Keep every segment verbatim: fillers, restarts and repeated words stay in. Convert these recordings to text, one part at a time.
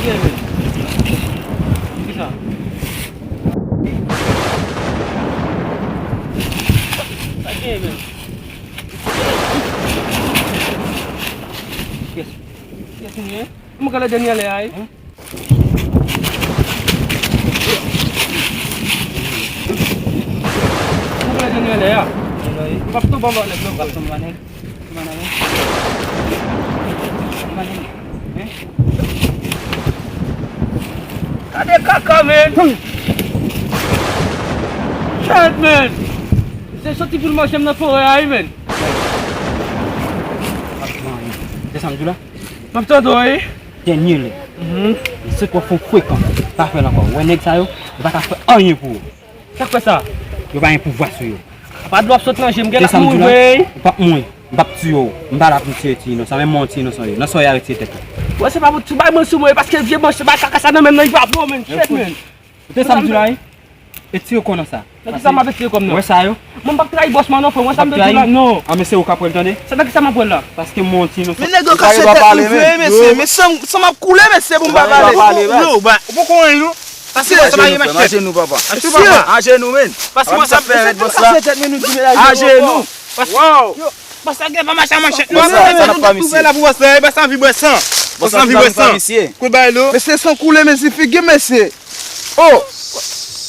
Kisa? Sa gen, men? Yes. Yes, men. Mwen gade dènye lè a, wi. Mwen gade dènye lè a. Mwen p ap tonbe anba nèg non. Mwen p ap tonbe anba nèg. Tonbe anba nèg. Tonbe anba nèg. Hein? Gade kaka, men. Shit, men. Se soti pou l manje m nan forè a, wi, men. Se sa m di w la? M ap tande w, wi. Dènye lè. Mhm. Se twò fon frekan. Pa fè l ankò. Ou wè nèg sa yo, yo pa ka fè anyen pou ou. Sa k fè sa? Yo pa gen pouvwa sou yo. Apa dlo ap sot nan je m, gen l ap mouri vre. Ou p ap mouri. M p ap tiye w. M pa la pou m tiye ti inosan, menm mwen yon ti inosan ye. Nan sa w ye a retire tèt ou. Wè, se pa pou tou bay mwen sou mwen, paske vye manch bay kaka sa nan men m nan, li pa bon, men. Shit, men. Ou te sa m di w la, wi? Etire kò nan sa. Nan kisa m ap etire kò m nan? Wè sa yo? Mwen m p ap trayi bòs mwen non, frè. Wè sa m te di w la, non. Ah, men se ou k ap wè l, tande? Se nan kisa m ap wè l la? Paske m yon ti inosan. Men nèg yo kase tèt nou vre, mesye. Men san, san m ap koule, mesye, pou m pa pale. Yo, ba, ou poko anyen, non. Pase bòs la, machèt. Ajenou, papa. Ajenou, papa. Ajenou, men. Pase bòs la, fè rèd bòs la. Ajenou. Wow. Bòs la gen pa mache a manchèt non. Bòs la, sa n ap pa misye. Bòs la anvi bwè san. Bòs la anvi bwè san. Kout bay lo. Mesye san koule, mesye figi, mesye. Oh!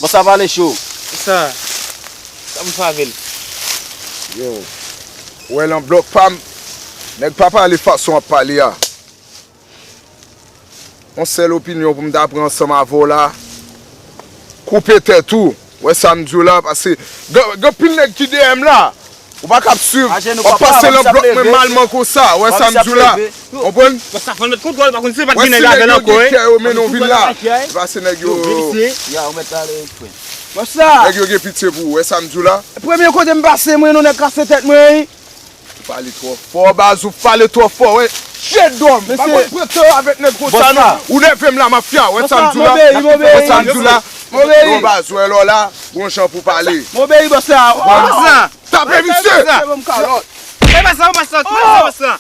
Bòs la pale cho. Sa. Sa pou fè avè l. Yo. Ou wè lan blòk pa m. Nèg pa pale fason w ap pale a. Yon sèl opinyon pou m ta pran ansanm avè w la, koupe tèt ou. Wè sa m di w la, paske gen, gen anpil nèg ki dèyè m la. Ou pa ka ap swiv. W ap pase lan blòk mwen malman konsa. Wè sa m di w la. Konprann? Wè si nèg yo gen kè yo mennen w vin la. E pa se nèg yo. Nèg yo gen pitye pou ou. Wè sa m di w la. Premye kote m pase, mwen, yon nèg kase tèt mwen, wi. Ou pale twò fò, baz, ou pale twò fò, wi. Shit, dòm. Pa konn pran tan avèk nèg konsa, non. Ou nève m la, mafya. Wè sa m di w la. Wè sa m di w la. Yo, baz, wè lè w la, gon jan pou pale. M obeyi, bòs la. Tape misye. Se bon, kalòt. E pa sa, pa sa, pa sa, pa sa.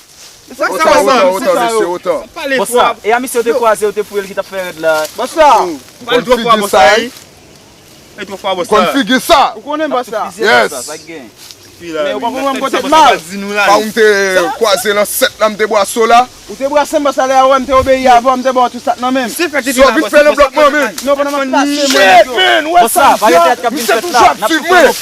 Otan, otan, otan, mesye, otan. Bòs la, e a misye ou te kwaze, ou te foure l ki t ap fè rèd la. Bòs la. Ou konn figi sa, wi. E twò fwa, bòs la. Konn figi sa. Ou konnen bòs la. Yes. Men ou pa konn wè m kote m al. Pa ou m te kwaze lan sèt la, m te bwaso la. Ou te bwase m, bòs la, lè a ou wè m te obeyi avè w, m te ba w tou sa k nan men m. Sò vit fè lan blòk mwen menm. Non, pandan m ap pase mwen. Shit, man, wè sa m di a. Misye toujou ap swiv mwen.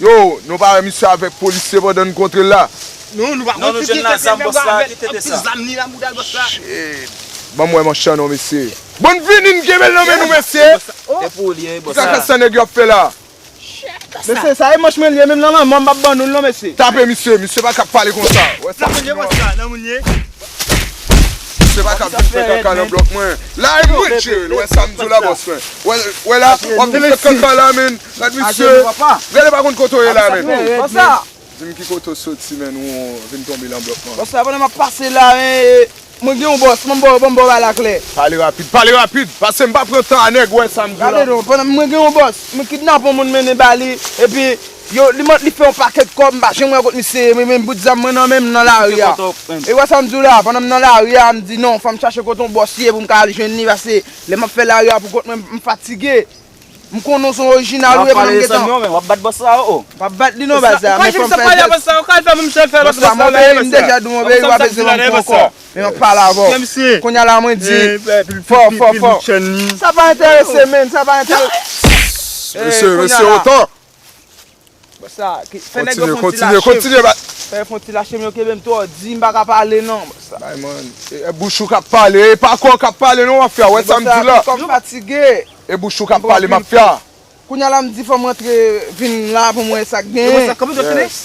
Yo, nou pa wè misye avèk polisye pandan n kontre l la. Non, nou pa konn ki tete nèg la avèk anpil zam li nan bouda bòs la. Shit. Ban m wè manch lan non, mesye. Bon, vini n kenbe l nan men nou, mesye. Se pou ou li ye, bòs la. Kisa sa nèg yo ap fè la? Mesye, sa e manch mwen li ye, menm nan lanmò m p ap ban nou l non, mesye. Tape misye, misye pa ka ap pale konsa. Wè sa. Nan moun ye, bòs la, nan moun ye. Misye pa ka ap vin fè kaka nan blòk mwen. La e mwen tchil, wè sa m di w la, bòs mwen. Wè, wè la, w ap vin fè kaka la, men. Gad misye. Rele pa konn kote w ye la, men. Di m ki kote w soti, men, ou vin tonbe lan blòk mwen. Bòs la, pandan m ap pase la, men, mwen gen yon bòs, ban m ba w, ban m ba w bagay la klè. Pale rapid, pale rapid, paske m pa pran tan a nèg, wè sa m di w la. Gade non, pandan mwen gen yon bòs, mwen kidnape yon moun mennen ba li, epi yo, li mèt li fè yon pakèt kòb, m pa janm wè kot misye ye, mwen menm bout zam mwen nan men m nan lari a. E wè sa m di w la, pandan m nan lari a, m di non, fò m chache kote yon bòs ye pou m ka al jwenn li, paske lè m ap fè lari a pou kont mwen, m fatige. M konnen w se yon orijinal ou ye, pandan m gentan. W ap bat bòs la, o, o. M p ap bat li non, baz la, men fò m fè jès. Bòs la, m obeyi, m deja di w m obeyi, w pa bezwen ban m pran ankò. Men m ap pale avè w. Kounye a la mwen di, fò, fò, fò. Sa pa enterese, men, sa pa enterese. Mesye, mesye, otan. Bòs la, fè nèg yo fè yon ti lache. Kontinye, kontinye, kontinye, ba. Fè yo fè yon ti lache, men yo kenbe m twò di, m pa ka pale non, bòs la. Bay, man. E, e bouch ou k ap pale, e pa kò w k ap pale non, mafya, wè sa m di w la. Kò m fatige. E bouch ou k ap pale, mafya. Kounye a la m di fò m rantre vin la pou m wè sa k genyen.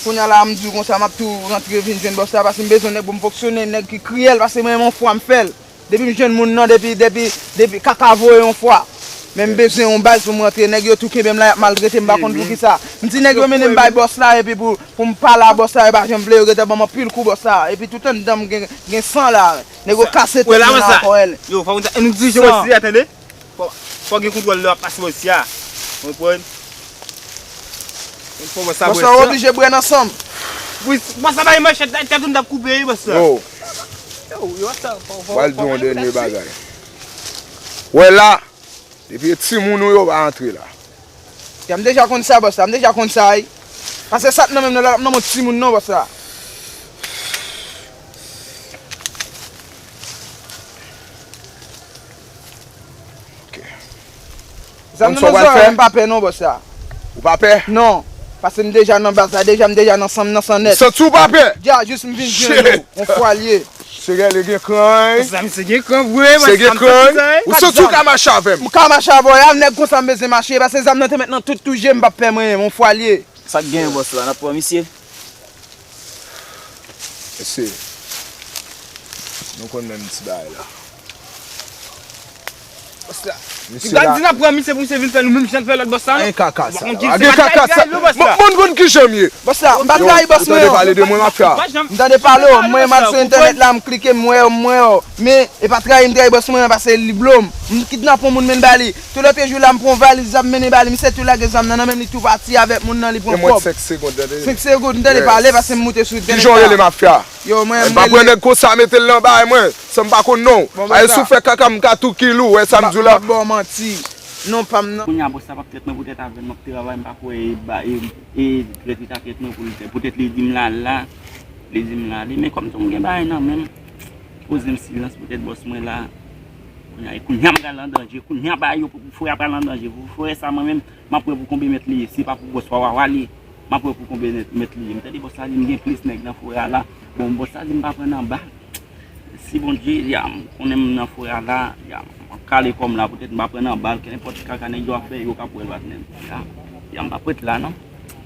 Kounye a la m di w konsa m ap tou rantre vin jwenn bòs la, paske m bezwen nèg pou m fonksyone, nèg ki kriyèl, paske mwen menm yon fwa m fè l. Depi m jwenn moun nan, depi, depi, depi kaka voye yon fwa. Men m bezwen yon baz pou m rantre. Nèg yo tou kenbe m la, y ap maltrete m, m pa konn poukisa. M di nèg yo mennen m bay bòs la, epi pou, pou m pale a bòs la, yo pa janm vle, yo gentan ban m anpil kou bòs la. Epi tout anndan m gen, gen san la. Nèg yo kase tèt mwen nan ankò, èl. Yo, fò nou dirije bòs la, tande? Fò, fò gen kontwòl lè w ap pase bò isi a. Ou konprann? Fò bò sa bwè san. Bò sa oblije bwè n ansanm. Wi, bò sa bay manchèt la, tèt ou n t ap koupe, wi, bò sa. Yo. Yo, yo, sa, fò, fò, fò pa yon dènye bagay. Wè la, depi e timoun ou yo pa antre la. Ya, m deja konn sa, bòs la, m deja konn sa, wi. Pase sa t nan menm nan la, l ap nan men timoun non, bòs la. Ok. Zam nan nan zòrèy, m pa pè non, bòs la. Ou pa pè? Non. Pase m deja nan baz la, deja m deja nan san m, nan san nèt. Santi w pa pè? Dja, jis m vin jwenn ou, yon fwa l ye. Se gèle gen kran, wi. Sa misye gen kran vre, misye gen kran, wi. Ou santi w ka mache avè m? M ka mache avè w, a nèg konsa m bezwen mache, pase zam nan te met nan tout tou je m, m p ap pè mwen, yon fwa l ye. Sa k genyen, bòs la, n ap pran misye? Mesye, nou konn menm ti bagay la. Bòs la. Misye la. Gad di n ap pran misye pou misye vin fè nou menm jan l fè lòt bòs la, non? Gen kaka sa la. Gen kaka sa la. Bon, moun konn kijan m ye. Bòs la, m pa trayi bòs mwen an. Ou tande pale de mwen, mafya? M tande pale w, mwen m al sou entènèt la, m klike, m wè w, m wè w. Men, e pa trayi m trayi bòs mwen an, pase li blo m. M kidnape yon moun, men ba li. Tou lòt jou la, m pran yon valiz, zam mennen ba li. Misye tou lage zam nan nan men li, tou pati avèk moun nan, li pran kòb. Senk segonn, m tande pale, pase m moute sou entènèt la. Kijan w rele, mafya? Yo, mwen, m pa pran nèg konsa, mete l nan bagay mwen. San m pa konn non. Bon, bòs la. Ay, si w fè kaka, m ka tou kill ou, wè sa m di w la. M ap ba w manti. Non pa m nan. Kounye a, bòs la p ap trèt mwen poutèt avè m, m ap travay, m p ap wè, e, ba, e, e, trèt li ta trèt mwen pou l, poutèt li di m l al la, li di m l ale. Men kòm tou m gen bagay nan men m, poze m silans poutèt bòs mwen la. Kounye a, e kounye a m pral an danje, kounye a bagay yo, frè a pral an danje. Frè sa mwen menm, m ap wè pou konbyen mèt li ye, si e pa pou gwòs wawawa li ye. M ap wè pou konbyen mèt li ye. M tande bòs la di m gen plis nèg nan forè a la. Bon, bòs la di m pa pran nan bal. Si Bondye, ya, m konnen m nan forè a la, ya, m ap kale kò m la, poutèt m pa pran nan bal, kenenpòt kaka nèg yo ap fè, yo k ap wè l patnè m. Ya, ya, m p ap ret la, non.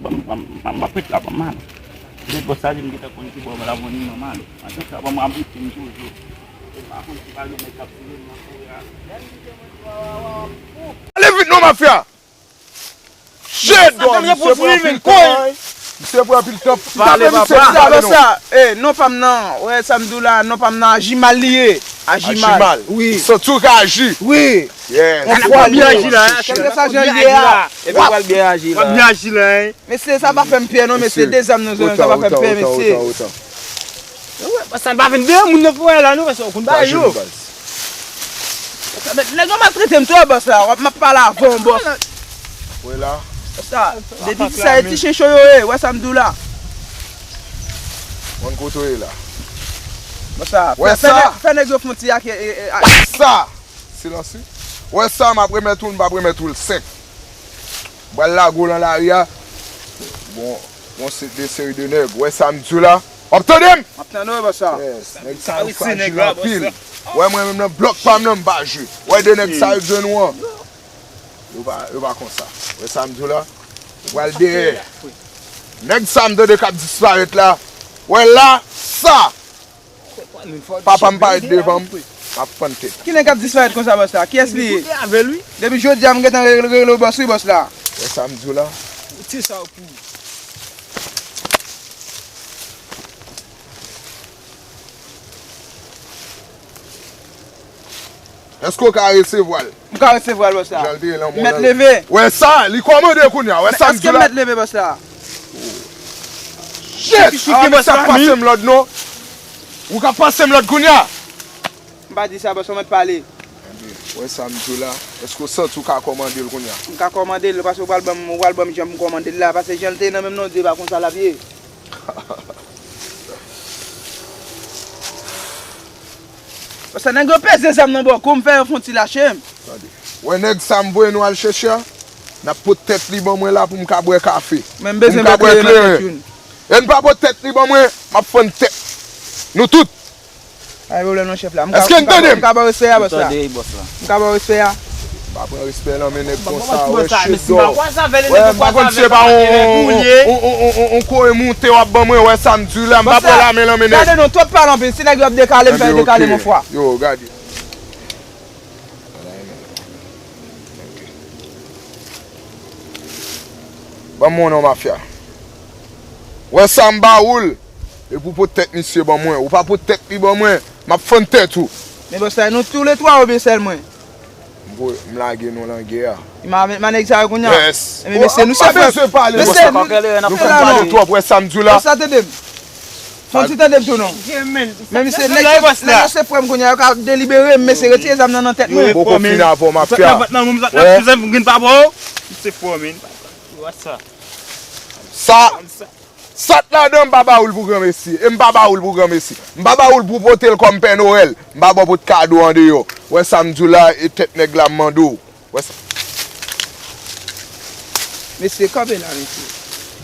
Ban m, ban m, ban m, m p ap ret la, ban m ale. Poutèt bòs la di m gentan konn ki bò m la, bon, ni nòmal. Antouka, ban m ap viktim toujou. E m pa konn si pa gen nèg k ap swiv m nan forè a. Ale vit non, mafya! Shit, bro, misye pran anpil tan, wi. Misye pran anpil tan. Pale, papa. Sa, sa, eh, non pa m nan, wè sa m di w la, non pa m nan Ajimal li ye. Ajimal. Ajimal. Wi. Santi w ka aji. Wi. Yes. An fwa byen aji la, hein. Kèlkeswa jan l ye a. Epi w pral byen aji la. W ap byen aji la, hein. Mesye, sa pa fè m pè non, mesye. De zam nan zòrèy m, sa pa fè m pè, mesye. Yo, wè, sa pa vin de moun nan forè la, non, paske w konn bagay yo. Nèg yo maltrete m twòp, bòs la. W ap, m ap pale avè w, bòs. Wè la. Bòs la, depi ti sa, e ti chen cho yo ye, wè sa m di w la. Mwen kote w ye la. Bòs la, fè, fè nèg, fè nèg yo fè yon ti ak, e, e, e, ak. Sa! Silans wi. Wè sa, m ap remèt ou l, m p ap remèt ou l, senp. M pral lage w nan lari a. Bon, bon, se de seri de nèg. Wè sa m di w la? W ap tande m? M ap tande w, bòs la. Yes, nèg sa yo frajil anpil. Wè mwen menm nan blòk pa m nan m pa jwe. Wè de nèg sa yo k jwenn ou an. Yo pa, yo pa konsa. Wè sa m di w la? Ou pral dèyè. Nèg sa m tande k ap disparèt la. Wè la, sa! Papa m parèt devan m, m ap fann tèt. Ki nèg k ap disparèt konsa, bòs la? Kiyès li ye? Depi jodi a, m gentan re-, regle w bòs wi, bòs la. Wè sa m di w la? Ti sa w pou. Èske w ka resevwa l? M ka resevwa l, bòs la. Jan l te ye lan mòn nan. Mèt leve. Wè sa, li kòmande kounye a. Wè sa m di w la? Èske m mèt leve, bòs la? Shit! Ah, misye ap pase m lòd non. Ou ka pase m lòd kounye a? M pa di sa, bòs, ou mèt pale. Wè sa m di w la? Èske w santi w ka kòmande l kounye a? M ka kòmande l, paske ou pral ban m, ou pral ban m jan pou m kòmande l la, paske jan l te ye nan men m nan, ou di e pa konsa l ap ye. Paske nèg yo peze zam nan bò kou m, fè yo fè yon ti lache m. Tande. Wè nèg sa m voye nou al chèche a? N ap pot tèt li ban mwen la pou m ka bwè kafe. Men m bezwen kleren nan tèt youn. E n pa pot tèt li ban mwen, m ap fann tèt nou tout. Pa gen pwoblèm non, chèf la. Èske n tande m? M ka ba w respè a, bòs la. M ka ba w respè a. M pa pran respè nan men nèg konsa, wè chedò. Wè, m pa konn si se pa on, on, on, on, on kore moute w ap ban mwen, wè sa m di w la, m pa pran lame nan men nèg. Gade non, twòp pale anpil, si nèg yo ap dekale, m fè yo dekale yon fwa. Yo, gade. Ban m yon non, mafya. Wè sa m ba ou l. Epi w pot tèt misye ban mwen. Ou pa pot tèt li ban mwen, m ap fann tèt ou. Men bòs la, nou toulètwa oubyen sèl mwen? M lage nou nan gè a. Ma, ma nèg sa yo kounye a. Yes. Enben, mesye, nou se frè. Mesye, nou, nou fè la non. Twòp, wè sa m di w la. Bòs la, tande m. Fò w ti tande m tou non. Men misye, nèg yo se frè m kounye a, yo ka delibere m, mesye, retire zam nan nan tèt mwen. Poko fin avè w, m ap fè a. Wè. Sa, sa t ladan, m pa ba ou l pou granmesi. E m pa ba ou l pou granmesi. M pa ba ou l pou pote l kòm Pè Noèl. M pa ba w pot kado andeyò. Wè sa m di w la, e tèt nèg la m mande w. Wè sa. Mesye, kanpe la, mesye.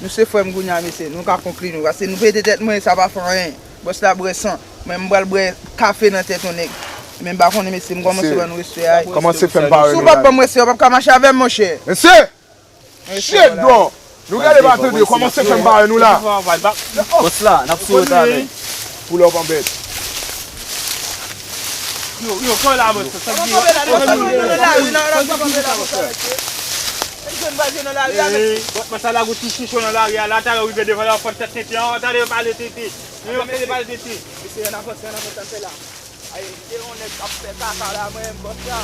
Nou se frè m kounye a, mesye. Nou ka konkli nou. Paske nou pete tèt mwen, sa pa fè anyen. Bòs la bwè san. Mwen, m pral bwè kafe nan tèt yon nèg. Men m pa konnen, mesye, m kòmanse ban nou respè a. Kòmanse fè m pare nou la. Si w p ap ban m respè, w p ap ka mache avè m, monchè. Mesye! Shit, bro! Nou gade pa tande, kòmanse fè m pare nou la. Bòs la, n ap sou yo talè. Pull up an bèt. Yo, yo, kò la, bòs, sa k gen? Bòs la, lage ti chouchou nan lari a la, talè w rive devan la, w ap fè tèt tenten, talè yo pale tenten. Yo pale tenten. Mesye, ann avanse, ann avanse, ann fè la. Ay, se yon nèg k ap fè kaka la, mwen, bòs la.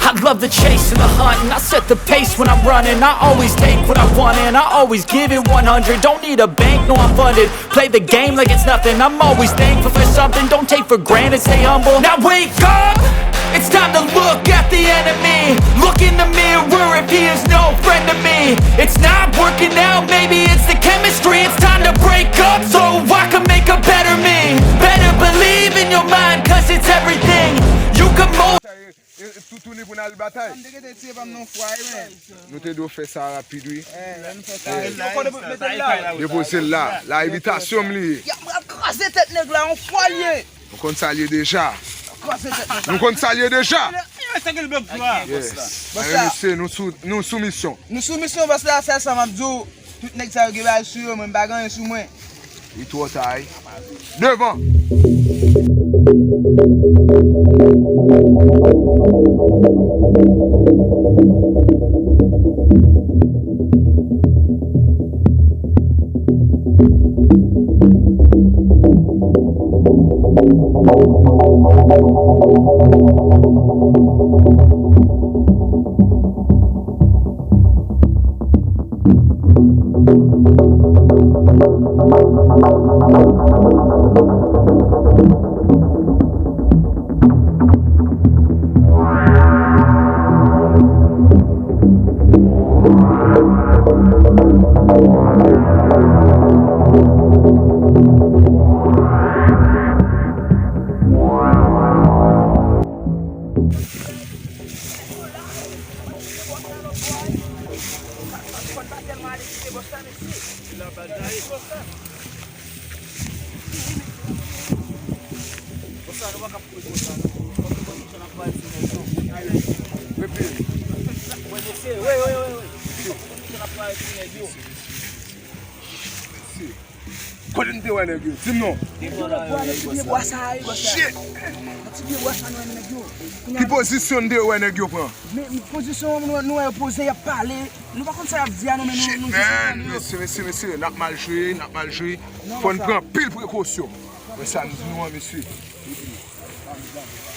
I love the chase and the hunt, and I set the pace when I'm running. I always take what I want, and I always give it one hundred. Don't need a bank, no, I'm funded. Play the game like it's nothing. I'm always thankful for something. Don't take for granted, stay humble. Now wake up! It's time to look at the enemy. Look in the mirror if he is no friend to me. It's not working out, maybe it's the chemistry. It's time to break up so I can make a better me. Better believe in your mind, 'cause it's everything. You can mold. E, e, tou tounen pou n al batay. Sa m te gentan tiye pa m nan fwa, e, men. Nou te dwe fè sa rapid, wi. Eh, ann fè sa. Depoze l la. La, evitasyon m li ye. Y ap kraze tèt nèg la, yon fwa l ye. Nou konn sa l ye deja. Kraze tèt nèg la. Nou konn sa l ye deja. Yes. Bòs la. Mesye, nou sou, nou sou misyon. Nou sou misyon, bòs la, sèl sa m ap di w, tout nèg sa yo gen bagay sou yo, mwen m pa gen anyen sou mwen. Li twò ta, wi. Devan! Kote n te wè nèg yo? Di m non. Nèg yo nan bwa, nan ti pye bwa sa a, wi, bòs la. Nan ti pye bwa sa a, nou wè nèg yo. Ki pozisyon n te wè nèg yo pran? Men, pozisyon nou, nou wè yo poze, y ap pale. Nou pa konn sa y ap di a, non, men nou, nou jis ap tande yo. Mesye, mesye, mesye, n ap mal jwe, n ap mal jwe. Fò n pran anpil prekosyon. Wè sa m di nou an, mesye. Mesye, se m sou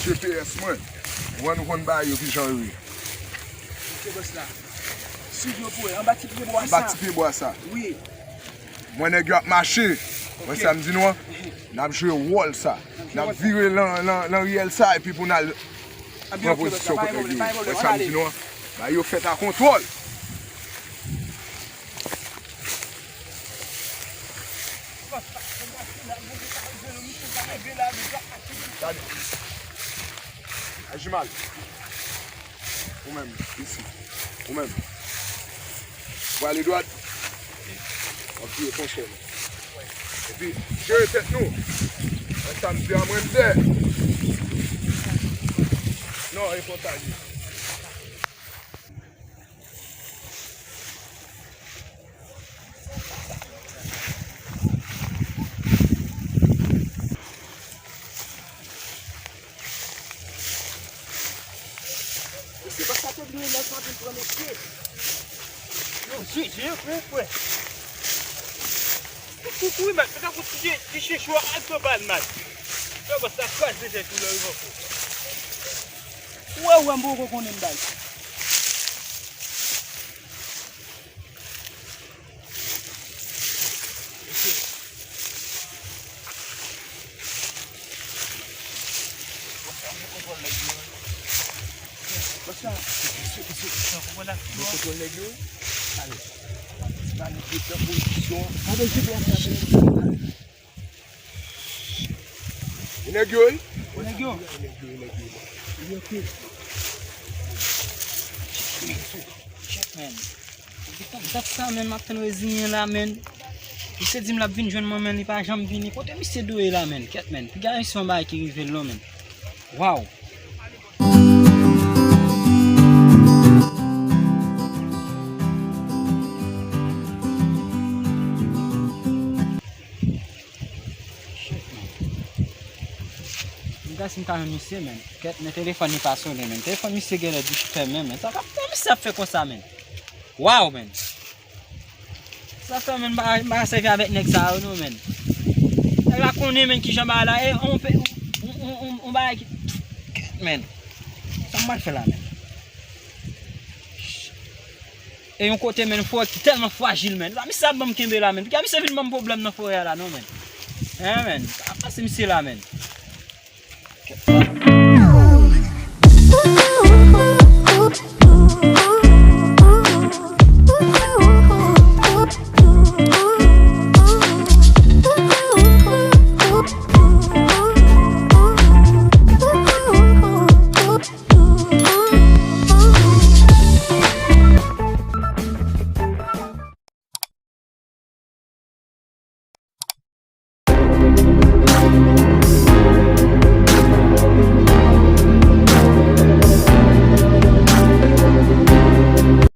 G P S mwen. Mwen, nou konn bagay yo kijan yo ye. Mesye bòs la. Swiv yo pou wè. Anba ti pye bwa sa. Anba ti pye bwa sa. Wi. Mwen nèg yo ap mache. Mwen sa m di nou an. N ap jwe wòl sa. N ap vire lan, lan, lan riyèl sa epi pou n al pran pozisyon kot nèg yo. Mwen sa m di nou an. Bagay yo fèt a kontwòl. Gade. Aji mal. Ou menm, isi. Ou menm. Ou ale dwat. W ap touye konchè nou. Epi, jere tèt nou. Wè sa m di a mwen m dè. Non, e konsa li. Yo, lè sa vin pran mesye. Yo, je, je, frè, frè. Kou, kou, kou, mèt, mèt, kou, ti, ti chechou a, al pran bal, mèt. Yo, bòs la kraze tèt ou lè rive ankò. Ou wè, ou wè, m poko konnen m bay. E nèg yo, wi? E nèg yo? E nèg yo, e nèg yo. Yo, ok. Shit, man. Epi tann dat sa, menn, m ap tann reziyen la, menn. Misye di m l ap vin jwenn mwen, menn, li pa janm vini. Kote misye dwe ye la, menn? Kèt, menn. Piga misye yon bagay ki rive l non, menn. Waw. Shit, man. M gade si m ka jwenn misye, menn. Kèt, men telefòn li pa sonnen, menn. Telefòn misye genlè di fèmen, menn. Sa k ap fè misye ap fè konsa, menn? Waw, menn. Sa fè, menn, m pa, m pa sèvi avèk nèg sa yo, non, menn. Nèg la konnen, menn, kijan bagay la ye, on pe, on, on, on, on bagay ki, kèt, menn. Sa m pral fè la, menn? E yon kote, menn, forè ki tèlman frajil, menn. La, misye ap ban m kenbe la, menn. Piga misye vin ban m pwoblèm nan forè a la, non, menn. Hein, menn. Pa pase misye la, menn.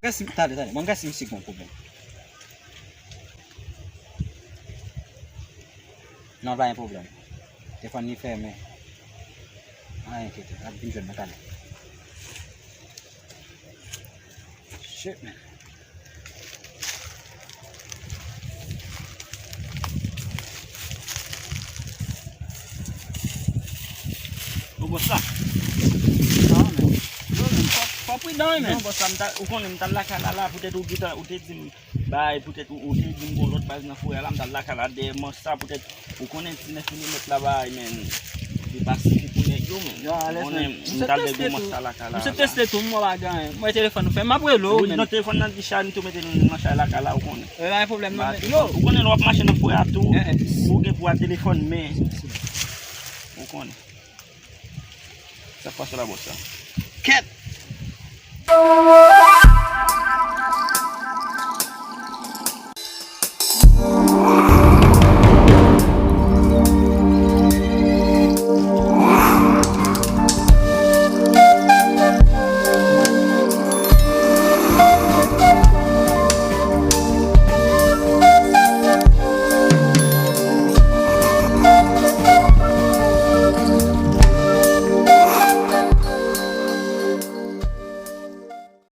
Gad si, tande, tande, mwen gad si misye gen pwoblèm. Non, pa gen pwoblèm. Telefòn li fèmen. Pa enkyete, l ap vin jwenn mwen talè. Shit, man. Bon, bòs la. Non, men. Non, men, fò, fò pridan, wi, men. Non, bòs la, m ta, ou konnen m t al lakay la, la, poutèt ou gentan, ou te di m, bay, poutèt ou, ou te di m gon lòt baz nan forè a la, m t al lakay la, dèyè mòs sa, poutèt ou konnen ti nèf milimèt la, bay, men, li pa sifi pou nèg yo, men. Ou konnen, m t al dèyè gwo mòs sa lakay la. Misye teste tou, m wè pa gen anyen. M wè telefòn ou fè, m ap rele w, men. Non, telefòn nan di chay, m tou mete l nan chay lakay la, ou konnen. E, pa gen pwoblèm, non, men. Yo! Ou konnen, lè w ap mache nan forè a tou, ou gen pou a telefòn, men. Ou konnen. Sa k pase la, bòs la? Kèt!